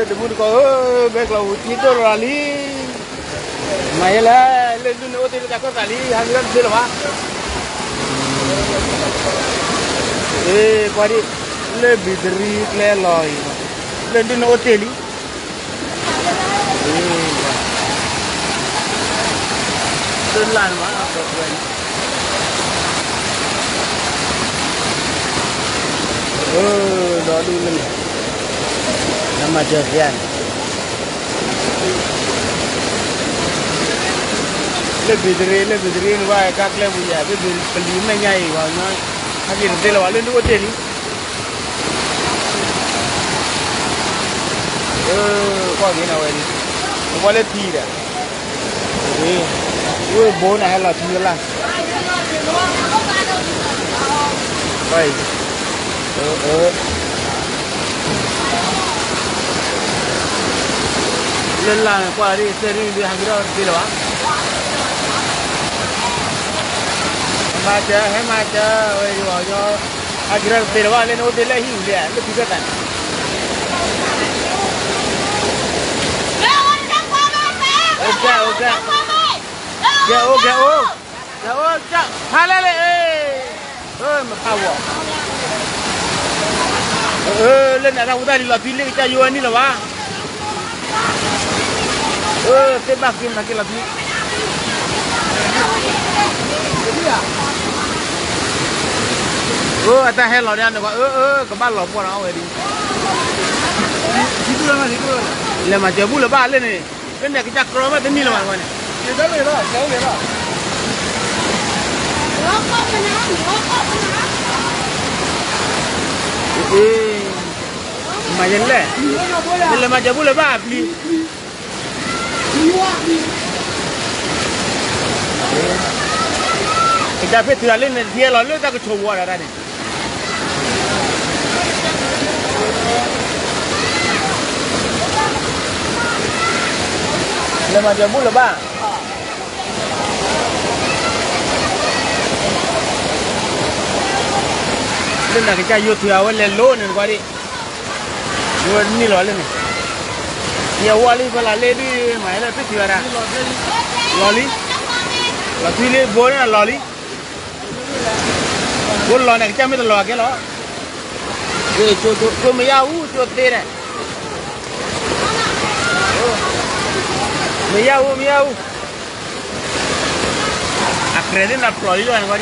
တမူတကိးဧၢ, ဘဲကျီၢ်ပူၤထံဒိၣ်လီၤလံ. မၤယဲလဲၣ်, လၢဒုးန့ၣ်အိၣ်တ့ၢ်လၢတၢ်ကီၢ်သးလံ, ဟးက့ၤထီၣ်တသ့လၢၤဘၣ်. အ့ ကွၢ်ဒံး, လၢဘံၣ်တရံးကျဲလီၤအံၤ, လၢဒုးန့ၣ်အိၣ်တ့ၢ်လံ. လၢလၢ်န့ၣ်ဘၣ်, အၢ ဒီဒူၣ်လၢန့ၣ်, နမၤစၢၤသ့ဧါန့ၣ်, လၢဘံၣ်တရံး, လၢဘံၣ်တရံးန့ၣ်ဘၣ် ကါကျဲပူၤယၤ, ဘၣ်ဘံၣ်ပလံၤမဲာ်ညါအံၤဘၣ်, ဟဲက့ၤတသ့လၢၤဘၣ်, လၢဒုးအိၣ်တ့ၢ်လံ. အၢ ကွၢ်က့ၤနၤဝဲဒၣ်, နကွၢ်လၢထံဒီး, ဝ့ၢ်ဘိန့ၣ်ဟဲလီၤထံဝဲလၢ်, အၢ အၢ လၢလၢ်န့ၣ်ကွၢ်ဒ်သဲဒ်ဒ်ဟဲက့ၤထီၣ်တသ့လၢၤဘၣ်. မၤစၢၤ ဟဲမၤစၢၤ ဝဲအံၤ, ဟဲက့ၤထီၣ်တသ့လၢၤဘၣ်, လၢန့ၣ်အိၣ်တ့ၢ်လၢဟံၣ်ပူၤလံဧါ, လၢဖံဖျၢၣ်သးန့ၣ်, အိၣ်ကဲ အိၣ်ကဲ, ကဲအိၣ်ကဲအိၣ်, ကဲအိၣ်ကဲ, ဖးလဲၣ်လၢအ့ၣ်, မဖးဝဲ, အၢ လၢန့ၣ်တၢ်ဝူတၢ်လံၤလီၤထွံလၢကစၢ်ယိဝဲနံၣ်လၢၤဘၣ်. အၢ သ့ၣ်ဘၣ်က့ၤမၤက့ၤလီၤထွံ, အၢ အတၢ်ဟဲလီၤန့ၣ် အၢ အၢ ကဘၣ်လီၤပှီၢ်နီၤဝဲဒၣ်, လဲၤမၤစၢၤဘူၣ်လၢၤဘၣ်လၢန့ၣ်, လၢန့ၣ်ကစၢ်ကြီမ့ၢ်တနံၣ်လၢၤဘၣ်န့ၣ်, မၤယလဲၣ်, နလဲၤမၤစၢၤဘူၣ်လၢၤဘၣ်အပျံၤ, ကစၢ်ဖ့ၣ်ထုးလၢန့ၣ် ထံလီၤလၢတၢ်ကဆိးဝီဒၣ်တၢ်န့ၣ်, လဲၤမၤစၢၤဘူၣ်လၢၤဘၣ်. လၢန့ၣ်ကစၢ်ယိထုးအဝဲလဲၤလိန့ၣ်နကွၢ်ဒံး, ယိနံၣ်လီၤလၢန့ၣ်, ယဝီလံဖဲလီၤလ့ဒ်မၤလၢဖ့ၣ်ထံဝဲဒၣ်, လီၤလံ, လီၤထွံလံဘိန့ၣ်လီၤလံ, ဘိလီၤန့ၣ် ကစၢ်မ့ၢ်တလီၤကဲလီၤ, ကမ့ၢ်ယါအူကၠိသ့န့ၣ်, မ့ၢ်ယါအူ မ့ၢ်ယါအူ အကြဲးသ့ၣ်နဖျိးလံလီၤန့ၣ်,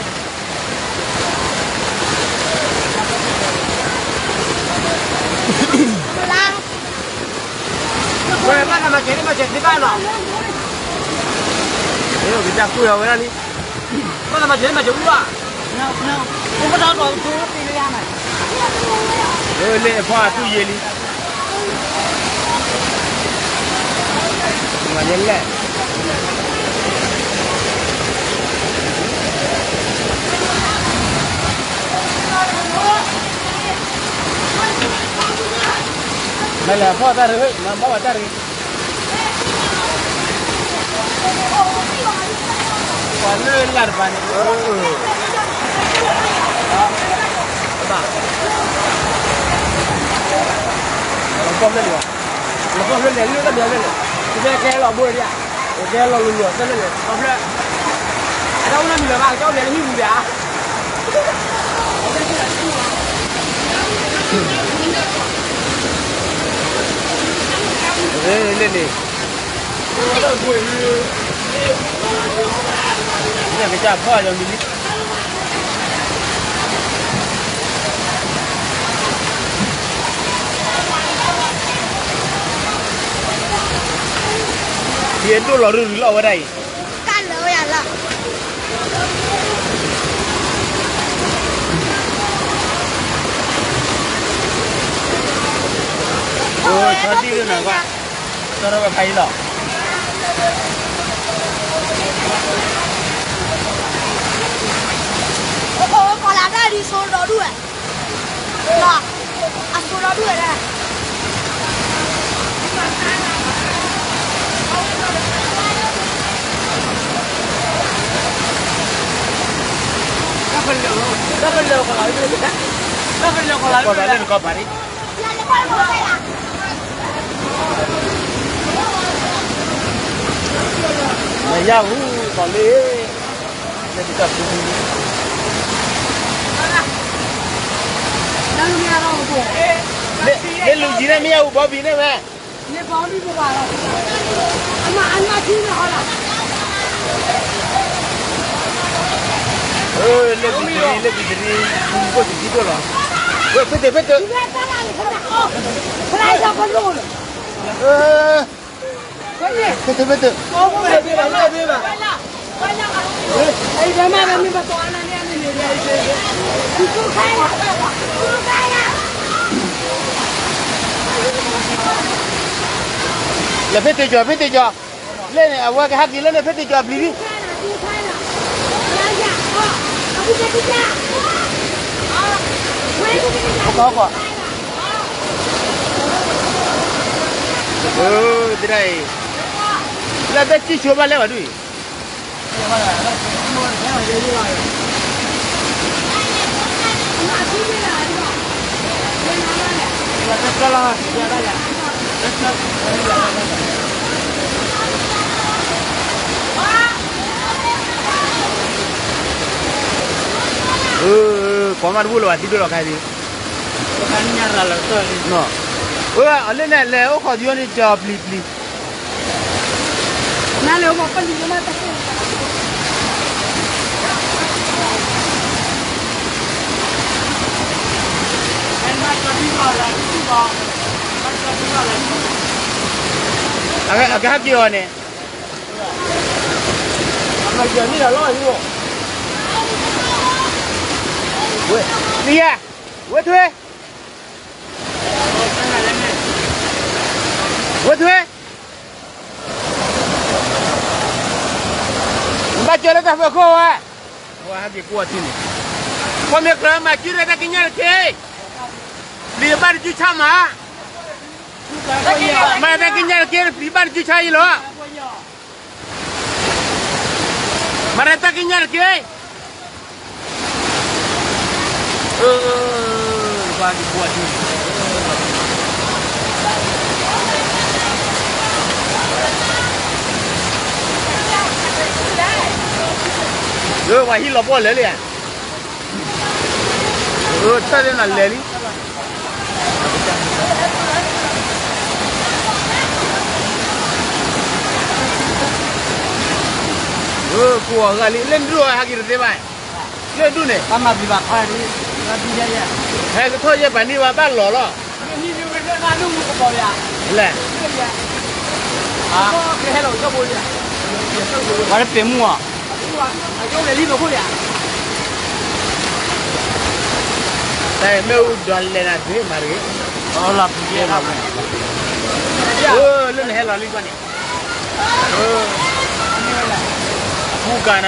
ဝဲဘၣ်သးမၤစၢၤန့ၣ်မၤစၢၤသ့ဘၣ်နီၤ, ကစၢ်ကွံာ်အီၤဝဲဒၣ်လံ, ဘၣ်သးမၤစၢၤန့ၣ်မၤစၢၤအူဘၣ်, လၢဖီအတူၢ်ယ့လံ, မၤလဲၣ် မၤလဲၣ်ဖီတၢ်ရ့, မၤဘၣ်ဝဲတၢ်ရ့, ပှၤလၢလၢ်တပၤန့ၣ်, ဘၣ်, လီၤကီၢ်ဖျၢၣ်လံ, လီၤကီၢ်ဖျၢၣ်လဲၣ် လၢတၢ်မၤဖျၢၣ်လဲၣ်, ကဲကဲလီၤဘိဒံးဧါ, ကဲလီၤလူၤလီၤသၢဖျၢၣ်လဲၣ် ကီၢ်ဖျၢၣ်, အတၢ်အိၣ်နီတမံၤလၢၤဘၣ် ကစၢ်အိၣ်လဲၤလၢဟံၣ်ပူၤဒံးဧါ. လၢန့ၣ်, ကစၢ်ဖီၣ်ယီၤမံၤလံ, ယဒိၣ်လီၤရူၤရူၤလီၤဝဲဒၣ်အံၤ, ကလၢဝဲယၤလီၤ. ဆီဒံၣ်လၢနကွၢ်, ဆီထီၣ်ဝဲဖးအံၤလီၤ. အိၣ်ကီးလၢတၢ်ဒ်ဆိဒီဒူၣ်ဝဲ, အဆိဒီဒူၣ်ဝဲဒၣ်. တၢ်ဖဲလဲၣ်ကီးလီၤ, တၢ်ဖဲလဲၣ်ကီးလီၤ, တၢ်ဖဲလဲၣ်ကီးလီၤ, တၢ်ဖဲလဲၣ်ကီးလီၤ, တၢ်ဖဲလဲၣ်ကီးလီၤ. ယၤဟူသီလ့, လၢတၢ်ဖူမူ, မ့ၢ်လူၤကံၤန့ၣ် မ့ၢ်ယၤဟူဘီဘံၤန့ၣ်ဝဲ, လၢဘံၤတရံး လၢဘံၤတရံး မူကီၢ်တံၤဒိၣ်လီၤ, ဝဲဖ့တ့ၢ်ဖ့တ့ၢ် ဖ့တ့ၢ်ဖ့တ့ၢ် လၢဖ့တ့ၢ်ကၠီၤ ဖ့တ့ၢ်ကၠီၤ, လၢန့ၣ် အဝဲကဟဲက့ၤလၢန့ၣ် ဖ့တ့ၢ်ကၠီၤပျံၤလံ, ကီကီၢ် သရၣ်အံၤ, လၢဘဲကံၣ်ဆိဘၣ်လဲၣ်ဝဲဒၣ်အံၤ ကိးမးတဘူၣ်လၢၤဘၣ် သံဒိၣ်လီၤခါဒံး, အလၢန့ၣ် လဲၤအိၣ်ခိးဒံးအီၤန့ၣ် ကၠီၤပျံၤပျံၤ အကဟဲက့ၤအီၤန့ၣ်, ဝဲထွဲ, ဝဲထွဲ, ဘၣ်ကၠီလၢတၢ်ဖီခိၣ်ဝဲ, ဝဲဟဲက့ၤကိးအီၤထံန့ၣ်, ပှၤမ့ၢ်ကြၢးမၤကံၣ်ရဲၣ်တၢ်ကညးတက့ၢ်, ပျံၤဘၣ်တကံၣ်ဆါမး, မၤတၢ်ကညးတက့ၢ် ပျံၤဘၣ်တကံၣ်ဆါအံၤလီၤ, မၤတၢ်ကညးတက့ၢ်. ပှၤဟံၣ်လီၤပှီၢ်လၢာ်လံဧါ, တၢ်ဒ်နၤလဲၤလံ, ကိးအဂၤလံ လၢနဒူၣ်အဟဲက့ၤတသ့ဘၣ်, လၢနဒူၣ်န့ၣ်, ဟဲကထီၣ်ယဲၢ်ပၤနံၣ်ဝဲဘၣ်လီၤလီၤ, လဲၣ်, ပှၤတပ့ၤမူအီၤ, တၢ်မ့ၣ်အူဒွးလဲၤနၤသ့မၤတဂ့ၤ, လၢနဟဲလီၤလံကွၢ်န့ၣ်, ပူကၤနၤဧၢ,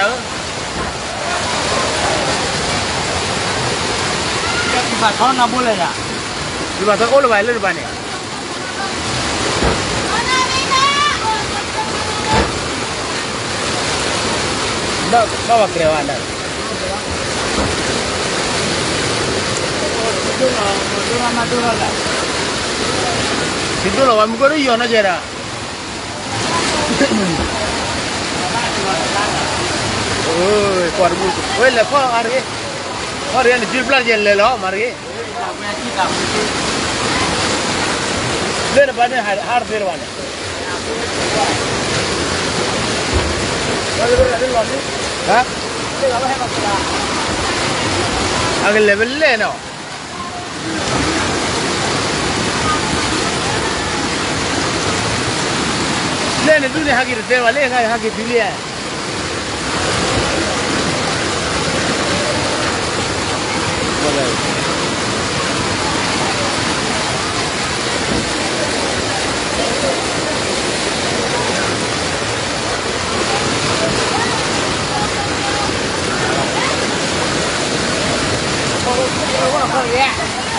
ဘၣ်ထီနၤဘိလဲၣ်ယၤ, ဘၣ်ထီအိၣ်လၢၤဘၣ်လၢတပၤန့ၣ် ဘၣ်ပှၤကြၢးဝဲဒၣ်, ထံဒိၣ်လီၤဝဲမူကီၢ်ဒ်ယီၤနီၢ်ကဲဒၣ်, ကွၢ်တဘူၣ်, ဝဲလဲၤဖီၣ်အါတဂ့ၤ, ဖီၣ်တဂ့ၤ နစုတပျၢ်တကဲလဲၤလီၤမၤတဂ့ၤ, လၢနပၤန့ၣ်ဟးတသ့လၢၤဘၣ်န့ၣ် အကလဲၤဖဲလဲၣ်နီၤ, လၢနဒူၣ်န့ၣ်ဟးက့ၤတသ့ဘၣ်လၢ ဟးက့ၤတု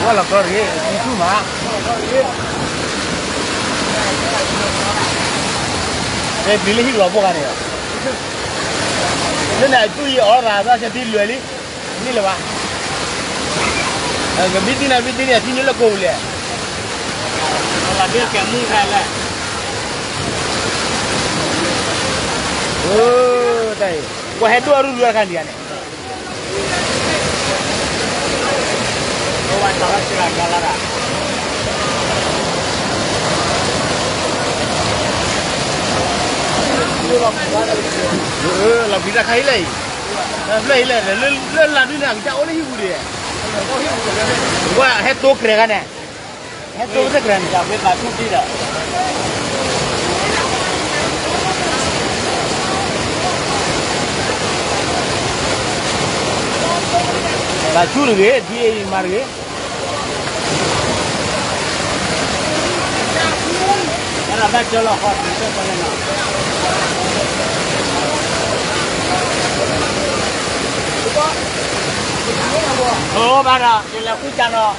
ၤလံဧါ, ဝဲလီၤကီတဂ့ၤ ထံဆူၣ်မး, ပျံၤလၢဟံၣ်ကလီၤဘိၣ်ခါန့ၣ်, လၢန့ၣ်အတူၢ်ယံၤအီၣ်ရၤသး ကသံလွဲၢ်လံ, န့ၣ်လၢၤဘၣ်, ကဘံတံၢ်နၤဘံတံၢ်န့ၣ် အထံညိလၢကိးပူၤလဲၣ်, လၢကဲမူၢ်လဲၣ် အၢ, တၢ်အံၤ, ပှၤဟဲဒိၣ်အရူၢ်ရူၢ်အခါန့ၣ်န့ၣ်, လီၤဘှံးတၢ်ခါအံၤလဲၣ်အံၤ, လၢအံၤလဲၣ်, လၢလၢ်ဒုန့ၣ်အကစၢ်အိၣ်လၢဟံၣ်ပူၤဒံး, ပှၤဟဲတိၢ်ကြဲးခါန့ၣ်, ဟဲတိၢ်ဝဲတကြဲးန့ၣ်, ဘၣ်ဆူၣ်တဂ့ၤ, ထံအံၤမၤတဂ့ၤ. အၢ ဘၣ်ဒီး ယလဲၤဃုစၢ်နီ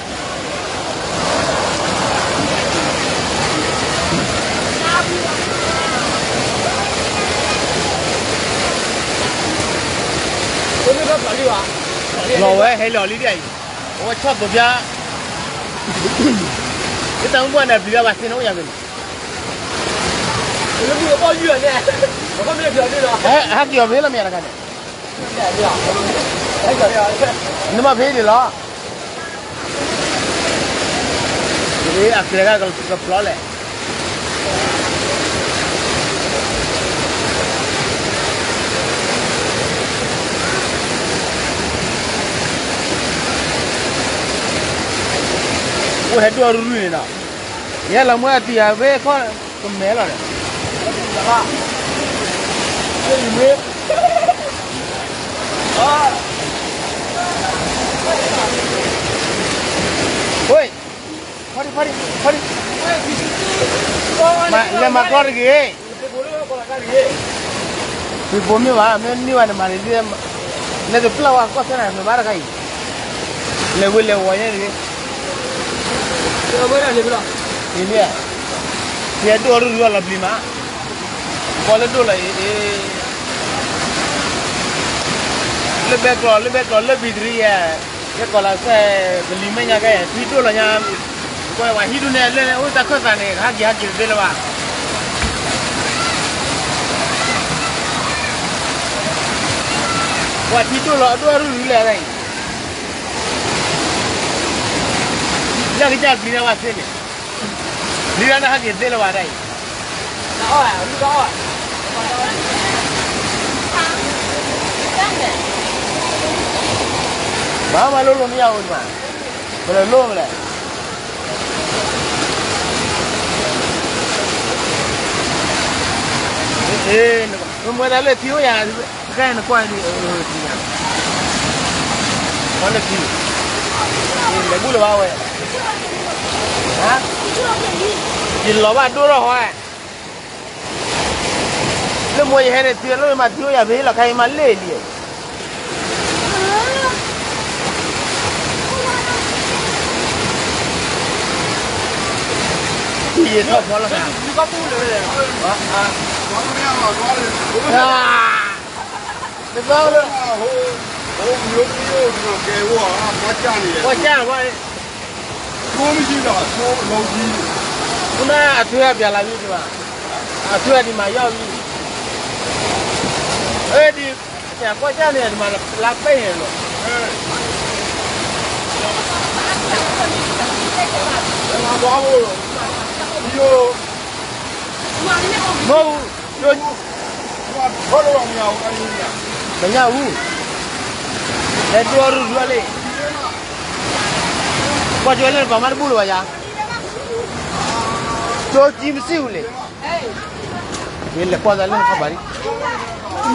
ၤ, လီၤဝဲ ဟဲလီၤလံဒ်အံၤ, အဝဲဆီၣ်သိးပျါ, ယတၢ်မုၢ်ပှၢ်န့ၣ် ပျံၤဘၣ်ဝဲသ့ၣ်န့ၣ်အိၣ်ယၤဝဲန့ၣ်, ဟဲက့ၤအီၤဖဲလီၤမ့ၢ်တခါန့ၣ်, နမ့ၢ်ဖဲဒံးလီၤ, အကျဲဒၣ်ကဖျီလဲၣ်. အိၣ်ဟဲဒိၣ်အရူၢ်ရူၢ်န့ၣ်နီၤ, ယဟဲလီၤမၢအတံၤဧါ ဖဲခီၣ်ကမဲလီၤန့ၣ်, လဲၤမၤကျီတဂ့ၤ, ပှ့ၤဘိမ့ၢ်ဘၣ် မ့ၢ်န့ၢ်ဘၣ်န့ၣ်မၤန့ၣ်, လဲၤတပျၢ်ဝဲကီၢ်စဲၣ်န့ၣ် မ့ၢ်ဘၣ်တခါအံၤ, လဲၤဝဲလဲၤဝီၤညါတဂ့ၤ, အံၤလံ, ယဟဲဒိၣ်အရူၢ်ရူၢ်အလီၤပျံၤမး, ကီၢ်လၢဒိၣ်လီၤအံၤ, လၢဘဲကျီၤ လၢဘဲကျီၤ လၢဘံၣ်တရံးယဲ, ယဲကီၢ်လၢစဲး ကလံၤမဲာ်ညါကဲ ထံဒိၣ်လီၤညါ, ကွၢ်ဝဲဟံၣ်ဒူၣ်န့ၣ် လၢအိၣ်တၢ်ခၢၣ်သးန့ၣ် ဟးက့ၤဟးက့ၤတသ့လၢၤဘၣ်. ပှၤထံဒိၣ်လီၤအဒိၣ်အရူၢ်ရူၢ်လဲၣ်အံၤ, လၢကစၢ်ပျံၤတၢ်ဘၣ်သ့န့ၣ်, ပျံၤတၢ်န့ၣ်ဟးက့ၤသ့လၢၤဘၣ်ဒ်အံၤ, ဘၣ်မၤလိလိာ်မ့ၢ်ယၤအိၣ်မး, ပလၢလိၣ်မလဲၣ်. မ့ၢ်မ့ၢ်ဒၣ်လၢထံအိၣ်ယၤ, တခါအံၤနကွၢ်ဒ်, ထံညါ, ကွၢ်လၢထံ, လဲၤဘူၣ်လၢၤဘၣ်ဝဲ, ယလီၤဘၣ်ဒိၣ်ထီၣ်ဟီ, လၢမိၢ်ယဟဲန့ၣ် ထံလၢမၤထံအိၣ်ယၤဖဲလီၤခါအံၤမၤလ့ၣ်လံ. ယထီၣ်ဖီလီၤ, တသီလၢ, ပှၤကၢ်န့ၣ်, ပနၢ်အထွဲအပျးလၢဝံၤတဘၣ်, အထွဲဒံးမၤယီၢ်ဝံၤ, အဒံး, ကွၢ်ကၢ်န့ၣ် ဒံးမၤလါပဲၢ်န့ၣ်လီၤ. မ့ၢ်, ပညၣ်အူ, ဟဲဒိၣ်အရူၢ်ရူၢ်လံ, ကွၢ်ကၢ်လၢပှၤမၤတဘူၣ်လၢၤဘၣ်ယၤ, ကၠိကံမစံၣ်ဝူၤလံ, ယလဲၤကွၢ်သးလၢနခီၣ်ဘၣ်လံ.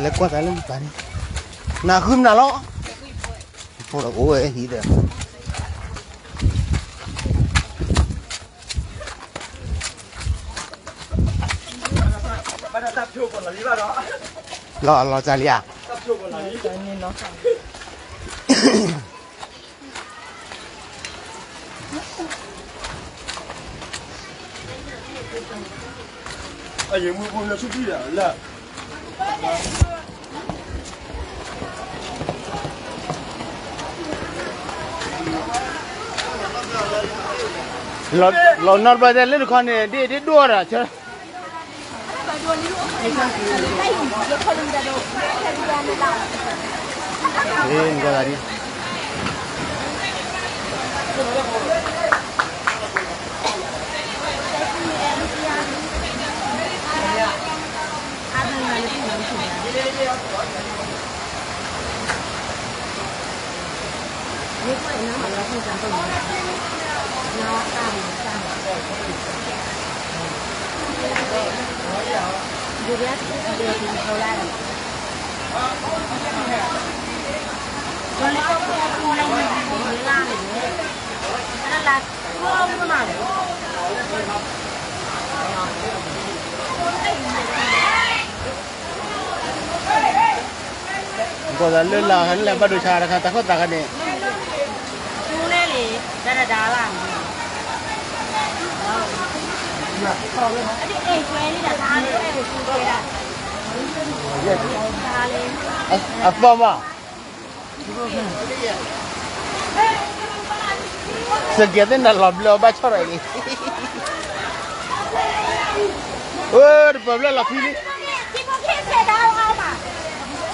လဲၤကွၢ်သးလၢနပၢ်န့ၣ်, နဃုမနုၤလီၤ, ဖိလၢအိၣ်ဝဲဟံၣ်ဒီး, လီၤလီၤစၢ်လံဧါ. လီၤနီၢ်တဘျီတဲလၢတခီန့ၣ် ဒ်ဒ်ဒိၣ်ဒီးဆၢ ကီၢ်သးလၢလၢ်ဟဲလၢဘၣ်ဒိဆါတခါ တၢ်ခီၣ်သးခါန့ၣ် အသီမး စကဲသ့ၣ်နၤလီၤဘျၢဘၣ်ဆီၣ်ထီၣ်အံၤလံ အၢ တပၢၤဘျၢလီၤဖံလံ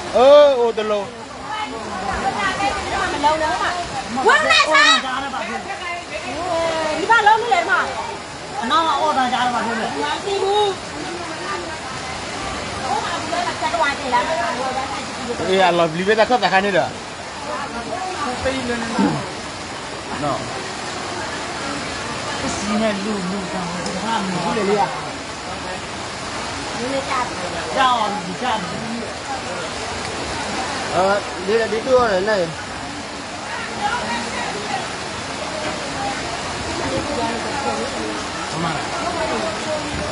အၢ အိၣ်တလိၤ အလီၤဘျံးဖဲတၢ်ခီၣ်သးခါန့ၣ်ဒီး ဒ်ဒ်ဒိၣ်န့ၣ်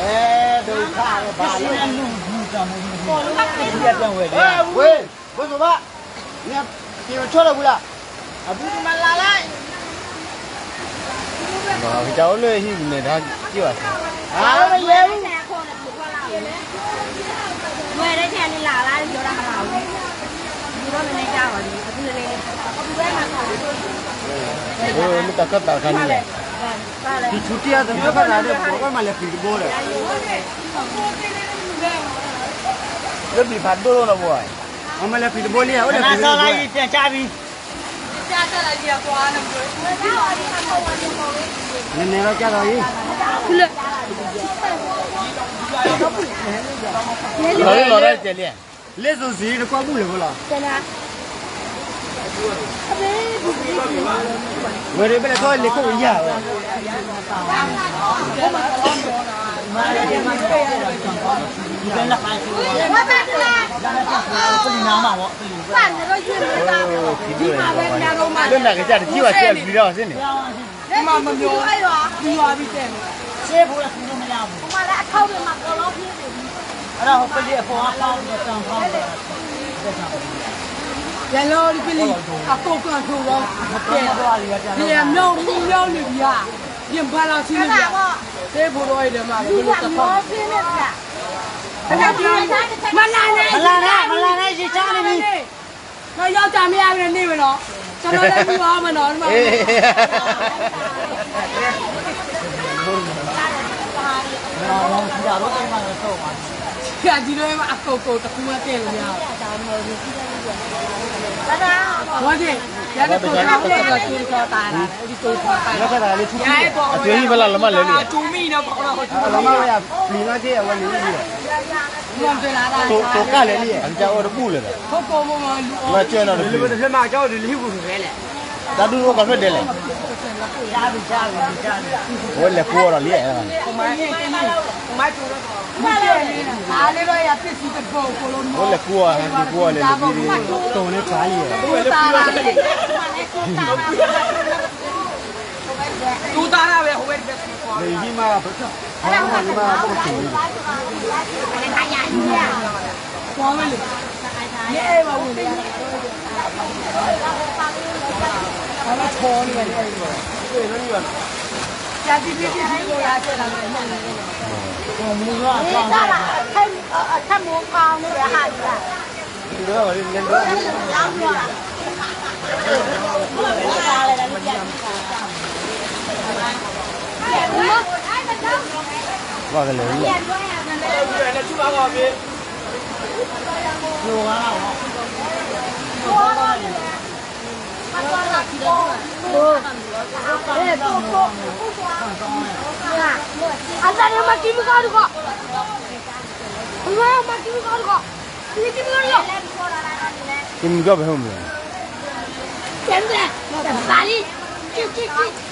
အဲ ဒိၣ်ခါ ဝဲ ဘိသိဘၣ် နက့ၤဝဲဆီလီၤပူၤလၢ် အဘူးတမၤလၢ်လၢ် ကစၢ်အိၣ်လၢဟံၣ်ပူၤန့ၣ် တဟါက့ၤဘၣ် မ့ၢ်တၢ်ခီၣ်သးတခါန့ၣ်လဲၣ် ပထူတံၢ်အသးခီၣ်သးဒီး ပှၤကမၤလဲၤပျံၤတဘိဒီး လၢပျံၤဖးဒိၣ်လီၤဘၣ် အမၤလဲၤပျံၤတဘိလံ အိၣ်လဲၤပျံၤတဘိ နနဲလီၤကၢ်လီၤအံၤ လီၤလၢလီၤတၢ်ကဲလံ လ့စိၤစံး နကွၢ်ဘူၣ်လၢာ်ဖိလီၤ ဝဲဒၣ်ဘၣ်လဲၤထီၣ်လ့ခိၣ်ကယၢ်ဝဲ လၢနကစၢ်တထံၣ်ဘၣ်စ့အပျံၤထီၣ်စ့န့ၣ် ယဲလၢပလံၤ အကိးကီၢ်ဆိးလီၤ ယဲမ့ၢ်မ့ၢ်လီၤနုာ်ယၤ ယဘၣ်လီၤဆံနုာ်ယၤ သ့ဖိဒီးအံၤဒီးမး မလါနၤ မလါနၤ ယဆါန့ၣ်မံၤ နယီၢ်တၢ်မ့ၢ်အါဝဲန့ၣ်ဝဲလီၤ တလီၤလၢမုၢ်အီၣ်မးနီၤ ဖျါဒ်လၢအကိးကိးတကူဝဲကဲလီၤ ဝဲက့ၤ ယတကိးတၢ်အိၣ်လၢကၠိတကီတၢ် အကၠိဟံၣ်ဖဲလၢလီၤမၢ်လၢလံ လီၤမၢ်ဝဲယပျံၤလီၤက့ၤအဝဲန့ၣ်လံ တိၤကၢ်လဲၣ်လံ အကစၢ်အိၣ်တဘူၣ်လၢၤဒီး မၤစၢၤနီၤတဖျၢၣ် တၢ်ဒူၣ်အိၣ်ကီၢ်ဖျၢၣ်ဒဲးလဲၣ် အဝဲလဲၤကွီၢ်ဒီးလံ အဝဲလဲၤကွီၢ် ဟဲကွီၢ်လဲၤလံ တိၤန့ၣ်ပှၤလံ တူၢ်တၢ်ရၣ်ဝဲ အဝဲတဘဲ လၢယဟံၣ်မး ပကမၤမၤပကတိၤန့ၣ် ကွၢ်ဝဲလံ ယအဲၣ်ဘၣ်ဝံၤလံ အဝဲထိးန့ၣ်ဝဲ ယၤတံၤတံၤတံၤတံၤတံၤတံၤ ဘၣ်ကလဲၤလီၤ. အသးန့ၣ်မၤကံမုၢ်ကီၢ်တကီၢ်, မၤကံမုၢ်ကီၢ်တကီၢ်, ကံမုၢ်ကီၢ်ဖဲမုၢ်, ကံမုၢ်ကီၢ်ဖဲမုၢ်, ကံမုၢ်ကီၢ်ဖဲမုၢ်,